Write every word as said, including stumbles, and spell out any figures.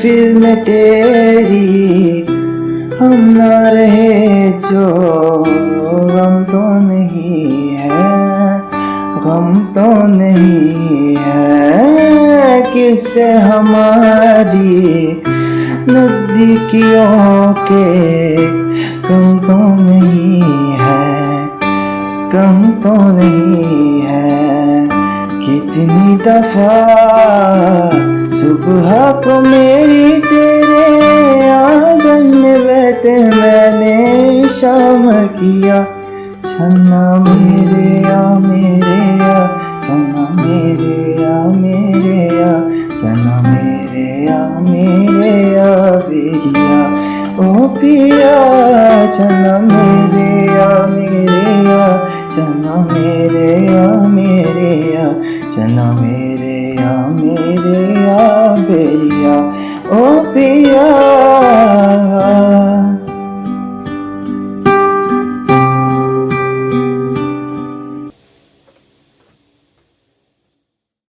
फिल्म तेरी, हम ना रहे जो, गम तो नहीं है, गम तो नहीं है, किससे हमारी नजदीकियों के गम तो नहीं है, गम तो नहीं है। कितनी दफा सुबह को मेरी तेरे आंगन में बैठे मैंने शाम किया। चन्ना मेरे या, मेरे या, चन्ना मेरे या, मेरे या, चन्ना मेरे या, मेरे या, बेरिया। ओ पिया, चन्ना मेरे या, मेरे या, चन्ना मेरे या, मेरे या, चन्ना मेरे या, मेरे या, बेरिया। ओ